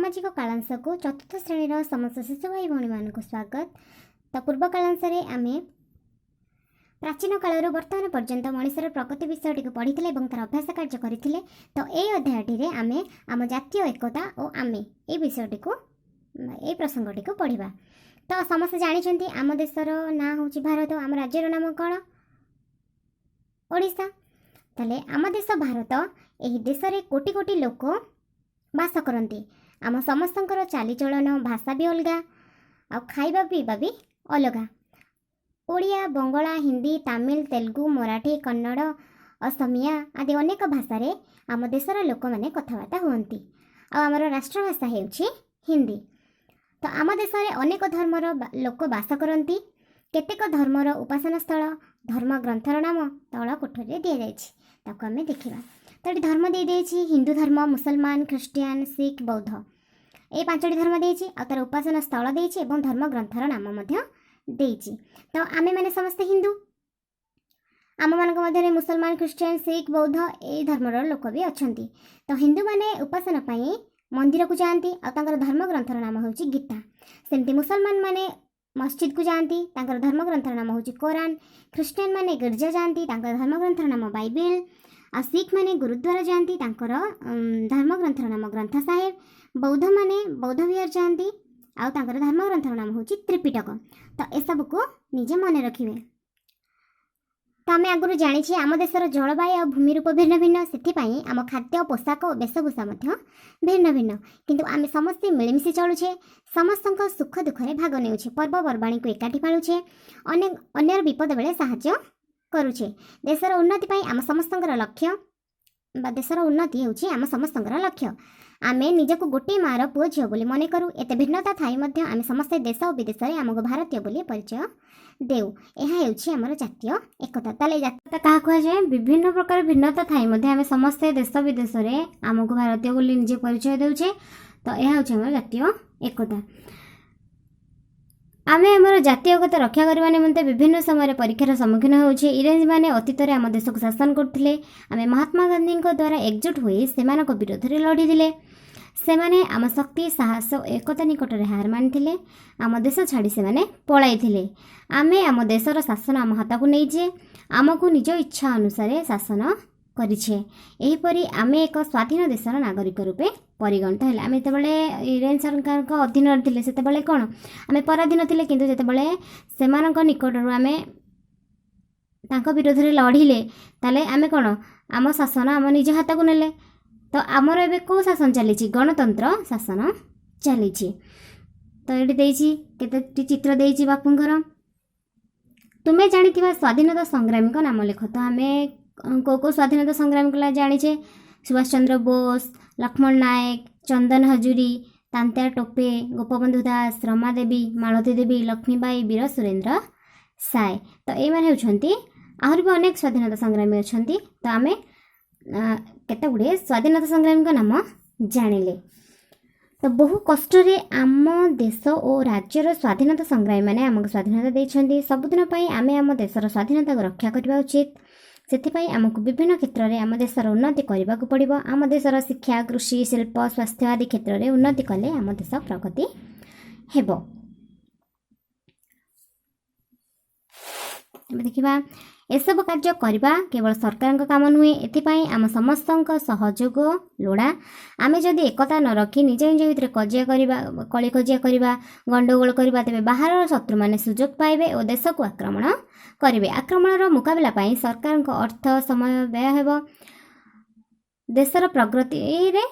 ସାମାଜିକ କାଳାଂଶକୁ ଚତୁର୍ଥ ଶ୍ରେଣୀର ସମସ୍ତ ଶିଶୁ ଭାଇ ଭଉଣୀମାନଙ୍କୁ ସ୍ୱାଗତ। ତ ପୂର୍ବ କାଳାଂଶରେ ଆମେ ପ୍ରାଚୀନ କାଳରୁ ବର୍ତ୍ତମାନ ପର୍ଯ୍ୟନ୍ତ ମଣିଷର ପ୍ରଗତି ବିଷୟଟିକୁ ପଢ଼ିଥିଲେ ଏବଂ ତାର ଅଭ୍ୟାସ କାର୍ଯ୍ୟ କରିଥିଲେ। ତ ଏଇ ଅଧ୍ୟାୟଟିରେ ଆମେ ଆମ ଜାତୀୟ ଏକତା ଓ ଆମେ ଏଇ ବିଷୟଟିକୁ, ଏଇ ପ୍ରସଙ୍ଗଟିକୁ ପଢ଼ିବା। ତ ସମସ୍ତେ ଜାଣିଛନ୍ତି, ଆମ ଦେଶର ନାଁ ହେଉଛି ଭାରତ। ଆମ ରାଜ୍ୟର ନାମ କ'ଣ? ଓଡ଼ିଶା। ତାହେଲେ ଆମ ଦେଶ ଭାରତ। ଏହି ଦେଶରେ କୋଟି କୋଟି ଲୋକ ବାସ କରନ୍ତି। ଆମ ସମସ୍ତଙ୍କର ଚାଲିଚଳନ, ଭାଷା ବି ଅଲଗା ଆଉ ଖାଇବା ପିଇବା ବି ଅଲଗା। ଓଡ଼ିଆ, ବଙ୍ଗଳା, ହିନ୍ଦୀ, ତାମିଲ, ତେଲୁଗୁ, ମରାଠୀ, କନ୍ନଡ଼, ଅସମିଆ ଆଦି ଅନେକ ଭାଷାରେ ଆମ ଦେଶର ଲୋକମାନେ କଥାବାର୍ତ୍ତା ହୁଅନ୍ତି। ଆଉ ଆମର ରାଷ୍ଟ୍ରଭାଷା ହେଉଛି ହିନ୍ଦୀ। ତ ଆମ ଦେଶରେ ଅନେକ ଧର୍ମର ଲୋକ ବାସ କରନ୍ତି। କେତେକ ଧର୍ମର ଉପାସନା ସ୍ଥଳ, ଧର୍ମ ଗ୍ରନ୍ଥର ନାମ ତଳ କୋଠରୀରେ ଦିଆଯାଇଛି, ତାକୁ ଆମେ ଦେଖିବା। ତ ଏଠି ଧର୍ମ ଦେଇଦେଇଛି, ହିନ୍ଦୁ ଧର୍ମ, ମୁସଲମାନ, ଖ୍ରୀଷ୍ଟିଆନ, ଶିଖ, ବୌଦ୍ଧ, ଏଇ ପାଞ୍ଚଟି ଧର୍ମ ଦେଇଛି। ଆଉ ତାର ଉପାସନା ସ୍ଥଳ ଦେଇଛି ଏବଂ ଧର୍ମ ଗ୍ରନ୍ଥର ନାମ ମଧ୍ୟ ଦେଇଛି। ତ ଆମେମାନେ ସମସ୍ତେ ହିନ୍ଦୁ। ଆମମାନଙ୍କ ମଧ୍ୟରେ ମୁସଲମାନ, ଖ୍ରୀଷ୍ଟିଆନ, ଶିଖ, ବୌଦ୍ଧ ଏଇ ଧର୍ମର ଲୋକ ବି ଅଛନ୍ତି। ତ ହିନ୍ଦୁମାନେ ଉପାସନା ପାଇଁ ମନ୍ଦିରକୁ ଯାଆନ୍ତି ଆଉ ତାଙ୍କର ଧର୍ମଗ୍ରନ୍ଥର ନାମ ହେଉଛି ଗୀତା। ସେମିତି ମୁସଲମାନ ମାନେ ମସଜିଦକୁ ଯାଆନ୍ତି, ତାଙ୍କର ଧର୍ମଗ୍ରନ୍ଥର ନାମ ହେଉଛି କୋରାନ। ଖ୍ରୀଷ୍ଟିଆନ ମାନେ ଗିର୍ଜା ଯାଆନ୍ତି, ତାଙ୍କର ଧର୍ମଗ୍ରନ୍ଥର ନାମ ବାଇବେଲ। ଆଉ ଶିଖ ମାନେ ଗୁରୁଦ୍ୱାର ଯାଆନ୍ତି, ତାଙ୍କର ଧର୍ମଗ୍ରନ୍ଥର ନାମ ଗ୍ରନ୍ଥ ସାହେବ। ବୌଦ୍ଧମାନେ ବୌଦ୍ଧ ବିହାର ଯାଆନ୍ତି ଆଉ ତାଙ୍କର ଧର୍ମଗ୍ରନ୍ଥର ନାମ ହେଉଛି ତ୍ରିପିଟକ। ତ ଏସବୁକୁ ନିଜେ ମନେ ରଖିବେ। ତ ଆମେ ଆଗରୁ ଜାଣିଛେ, ଆମ ଦେଶର ଜଳବାୟୁ ଆଉ ଭୂମି ରୂପ ଭିନ୍ନ ଭିନ୍ନ। ସେଥିପାଇଁ ଆମ ଖାଦ୍ୟ, ପୋଷାକ ଓ ବେଶଭୂଷା ମଧ୍ୟ ଭିନ୍ନ ଭିନ୍ନ। କିନ୍ତୁ ଆମେ ସମସ୍ତେ ମିଳିମିଶି ଚଳୁଛେ, ସମସ୍ତଙ୍କ ସୁଖ ଦୁଃଖରେ ଭାଗ ନେଉଛେ, ପର୍ବପର୍ବାଣୀକୁ ଏକାଠି ପାଳୁଛେ, ଅନେକ ଅନ୍ୟର ବିପଦ ବେଳେ ସାହାଯ୍ୟ କରୁଛେ। ଦେଶର ଉନ୍ନତି ପାଇଁ ଆମ ସମସ୍ତଙ୍କର ଲକ୍ଷ୍ୟ ବା ଦେଶର ଉନ୍ନତି ହେଉଛି ଆମ ସମସ୍ତଙ୍କର ଲକ୍ଷ୍ୟ। ଆମେ ନିଜକୁ ଗୋଟିଏ ମାଆର ପୁଅ ଝିଅ ବୋଲି ମନେ କରୁ। ଏତେ ଭିନ୍ନତା ଥାଇ ମଧ୍ୟ ଆମେ ସମସ୍ତେ ଦେଶ ଓ ବିଦେଶରେ ଆମକୁ ଭାରତୀୟ ବୋଲି ପରିଚୟ ଦେଉ। ଏହା ହେଉଛି ଆମର ଜାତୀୟ ଏକତା। ତାହେଲେ ଜାତୀୟତା କାହା କୁହାଯାଏ? ବିଭିନ୍ନ ପ୍ରକାର ଭିନ୍ନତା ଥାଇ ମଧ୍ୟ ଆମେ ସମସ୍ତେ ଦେଶ ବିଦେଶରେ ଆମକୁ ଭାରତୀୟ ବୋଲି ନିଜେ ପରିଚୟ ଦେଉଛେ। ତ ଏହା ହେଉଛି ଆମର ଜାତୀୟ ଏକତା। ଆମେ ଆମର ଜାତୀୟ ଏକତା ରକ୍ଷା କରିବା ନିମନ୍ତେ ବିଭିନ୍ନ ସମୟରେ ପରୀକ୍ଷାର ସମ୍ମୁଖୀନ ହେଉଛେ। ଇଂରେଜମାନେ ଅତୀତରେ ଆମ ଦେଶକୁ ଶାସନ କରୁଥିଲେ। ଆମେ ମହାତ୍ମା ଗାନ୍ଧୀଙ୍କ ଦ୍ୱାରା ଏକଜୁଟ ହୋଇ ସେମାନଙ୍କ ବିରୋଧରେ ଲଢ଼ିଥିଲେ। ସେମାନେ ଆମ ଶକ୍ତି, ସାହସ ଓ ଏକତା ନିକଟରେ ହାର ମାନିଥିଲେ। ଆମ ଦେଶ ଛାଡ଼ି ସେମାନେ ପଳାଇଥିଲେ। ଆମେ ଆମ ଦେଶର ଶାସନ ଆମ ହାତକୁ ନେଇଛେ, ଆମକୁ ନିଜ ଇଚ୍ଛା ଅନୁସାରେ ଶାସନ କରିଛେ। ଏହିପରି ଆମେ ଏକ ସ୍ୱାଧୀନ ଦେଶର ନାଗରିକ ରୂପେ ପରିଗଣିତ ହେଲେ। ଆମେ ଯେତେବେଳେ ଇଂରେଜ ସରକାରଙ୍କ ଅଧୀନରେ ଥିଲେ, ସେତେବେଳେ କ'ଣ ଆମେ ପରାଧୀନ ଥିଲେ। କିନ୍ତୁ ଯେତେବେଳେ ସେମାନଙ୍କ ନିକଟରୁ ଆମେ ତାଙ୍କ ବିରୋଧରେ ଲଢ଼ିଲେ, ତାହେଲେ ଆମେ କ'ଣ ଆମ ଶାସନ ଆମ ନିଜ ହାତକୁ ନେଲେ। ତ ଆମର ଏବେ କେଉଁ ଶାସନ ଚାଲିଛି? ଗଣତନ୍ତ୍ର ଶାସନ ଚାଲିଛି। ତ ଏଠି ଦେଇଛି, କେତେଟି ଚିତ୍ର ଦେଇଛି ବାପୁଙ୍କର। ତୁମେ ଜାଣିଥିବା ସ୍ୱାଧୀନତା ସଂଗ୍ରାମୀଙ୍କ ନାମ ଲେଖ। ତ ଆମେ କେଉଁ କେଉଁ ସ୍ୱାଧୀନତା ସଂଗ୍ରାମୀଙ୍କ ଜାଣିଛେ? ସୁଭାଷ ଚନ୍ଦ୍ର ବୋଷ, ଲକ୍ଷ୍ମଣ ନାୟକ, ଚନ୍ଦନ ହଜୁରୀ, ତାନ୍ତିଆ ଟୋପେ, ଗୋପବନ୍ଧୁ ଦାସ, ରମା ଦେବୀ, ମାଳତୀ ଦେବୀ, ଲକ୍ଷ୍ମୀବାଇ, ବୀର ସୁରେନ୍ଦ୍ର ସାଏ। ତ ଏଇମାନେ ହେଉଛନ୍ତି, ଆହୁରି ବି ଅନେକ ସ୍ୱାଧୀନତା ସଂଗ୍ରାମୀ ଅଛନ୍ତି। ତ ଆମେ କେତେ ଗୁଡ଼ିଏ ସ୍ୱାଧୀନତା ସଂଗ୍ରାମୀଙ୍କ ନାମ ଜାଣିଲେ। ତ ବହୁ କଷ୍ଟରେ ଆମ ଦେଶ ଓ ରାଜ୍ୟର ସ୍ୱାଧୀନତା ସଂଗ୍ରାମୀମାନେ ଆମକୁ ସ୍ୱାଧୀନତା ଦେଇଛନ୍ତି। ସବୁଦିନ ପାଇଁ ଆମେ ଆମ ଦେଶର ସ୍ୱାଧୀନତାକୁ ରକ୍ଷା କରିବା ଉଚିତ। ସେଥିପାଇଁ ଆମକୁ ବିଭିନ୍ନ କ୍ଷେତ୍ରରେ ଆମ ଦେଶର ଉନ୍ନତି କରିବାକୁ ପଡ଼ିବ। ଆମ ଦେଶର ଶିକ୍ଷା, କୃଷି, ଶିଳ୍ପ, ସ୍ୱାସ୍ଥ୍ୟ ଆଦି କ୍ଷେତ୍ରରେ ଉନ୍ନତି କଲେ ଆମ ଦେଶ ପ୍ରଗତି ହେବ। ଏବେ ଦେଖିବା, ଏସବୁ କାର୍ଯ୍ୟ କରିବା କେବଳ ସରକାରଙ୍କ କାମ ନୁହେଁ, ଏଥିପାଇଁ ଆମ ସମସ୍ତଙ୍କ ସହଯୋଗ ଲୋଡ଼ା। ଆମେ ଯଦି ଏକତା ନ ରଖି ନିଜ ନିଜ ଭିତରେ କଜିଆ କରିବା, କଳି କଜିଆ କରିବା, ଗଣ୍ଡଗୋଳ କରିବା, ତେବେ ବାହାରର ଶତ୍ରୁମାନେ ସୁଯୋଗ ପାଇବେ ଓ ଦେଶକୁ ଆକ୍ରମଣ କରିବେ। ଆକ୍ରମଣର ମୁକାବିଲା ପାଇଁ ସରକାରଙ୍କ ଅର୍ଥ, ସମୟ ବ୍ୟୟ ହେବ। ଦେଶର ପ୍ରଗତିରେ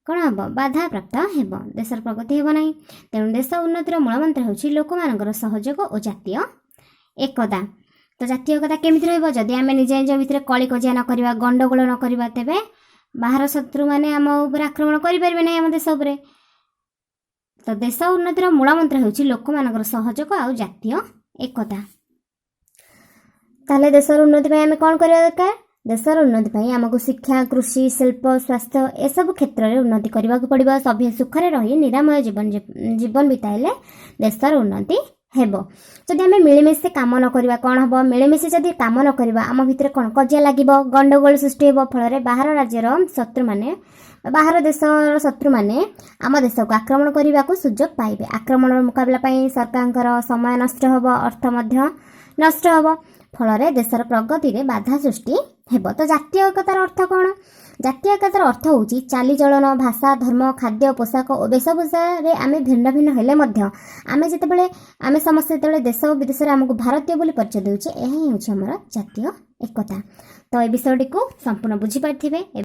କ'ଣ ହେବ? ବାଧାପ୍ରାପ୍ତ ହେବ। ଦେଶର ପ୍ରଗତି ହେବ ନାହିଁ। ତେଣୁ ଦେଶ ଉନ୍ନତିର ମୂଳମନ୍ତ୍ର ହେଉଛି ଲୋକମାନଙ୍କର ସହଯୋଗ ଓ ଜାତୀୟ ଏକତା। ତ ଜାତୀୟ ଏକତା କେମିତି ରହିବ? ଯଦି ଆମେ ନିଜ ନିଜ ଭିତରେ କଳି କଜିଆ ନ କରିବା, ଗଣ୍ଡଗୋଳ ନ କରିବା, ତେବେ ବାହାର ଶତ୍ରୁମାନେ ଆମ ଉପରେ ଆକ୍ରମଣ କରିପାରିବେ ନାହିଁ, ଆମ ଦେଶ ଉପରେ। ତ ଦେଶ ଉନ୍ନତିର ମୂଳମନ୍ତ୍ର ହେଉଛି ଲୋକମାନଙ୍କର ସହଯୋଗ ଆଉ ଜାତୀୟ ଏକତା। ତାହେଲେ ଦେଶର ଉନ୍ନତି ପାଇଁ ଆମେ କ'ଣ କରିବା ଦରକାର? ଦେଶର ଉନ୍ନତି ପାଇଁ ଆମକୁ ଶିକ୍ଷା, କୃଷି, ଶିଳ୍ପ, ସ୍ୱାସ୍ଥ୍ୟ ଏସବୁ କ୍ଷେତ୍ରରେ ଉନ୍ନତି କରିବାକୁ ପଡ଼ିବ। ସଭିଏଁ ସୁଖରେ ରହି ନିରାମୟ ଜୀବନ ଜୀବନ ବିତାଇଲେ ଦେଶର ଉନ୍ନତି ହେବ। ଯଦି ଆମେ ମିଳିମିଶି କାମ ନ କରିବା, କ'ଣ ହେବ? ମିଳିମିଶି ଯଦି କାମ ନ କରିବା, ଆମ ଭିତରେ କ'ଣ କଜିଆ ଲାଗିବ, ଗଣ୍ଡଗୋଳ ସୃଷ୍ଟି ହେବ। ଫଳରେ ବାହାର ରାଜ୍ୟର ଶତ୍ରୁମାନେ, ବାହାର ଦେଶର ଶତ୍ରୁମାନେ ଆମ ଦେଶକୁ ଆକ୍ରମଣ କରିବାକୁ ସୁଯୋଗ ପାଇବେ। ଆକ୍ରମଣର ମୁକାବିଲା ପାଇଁ ସରକାରଙ୍କର ସମୟ ନଷ୍ଟ ହେବ, ଅର୍ଥ ମଧ୍ୟ ନଷ୍ଟ ହେବ। ଫଳରେ ଦେଶର ପ୍ରଗତିରେ ବାଧା ସୃଷ୍ଟି ହେବ। ତ ଜାତୀୟ ଏକତାର ଅର୍ଥ କ'ଣ? ଜାତୀୟ ଏକତାର ଅର୍ଥ ହେଉଛି ଚାଲିଚଳନ, ଭାଷା, ଧର୍ମ, ଖାଦ୍ୟ, ପୋଷାକ ଓ ବେଶଭୂଷାରେ ଆମେ ଭିନ୍ନ ଭିନ୍ନ ହେଲେ ମଧ୍ୟ ଆମେ ସମସ୍ତେ ଯେତେବେଳେ ଦେଶ ଓ ବିଦେଶରେ ଆମକୁ ଭାରତୀୟ ବୋଲି ପରିଚୟ ଦେଉଛେ, ଏହା ହିଁ ହେଉଛି ଆମର ଜାତୀୟ ଏକତା। ତ ଏ ବିଷୟଟିକୁ ସମ୍ପୂର୍ଣ୍ଣ ବୁଝିପାରିଥିବେ।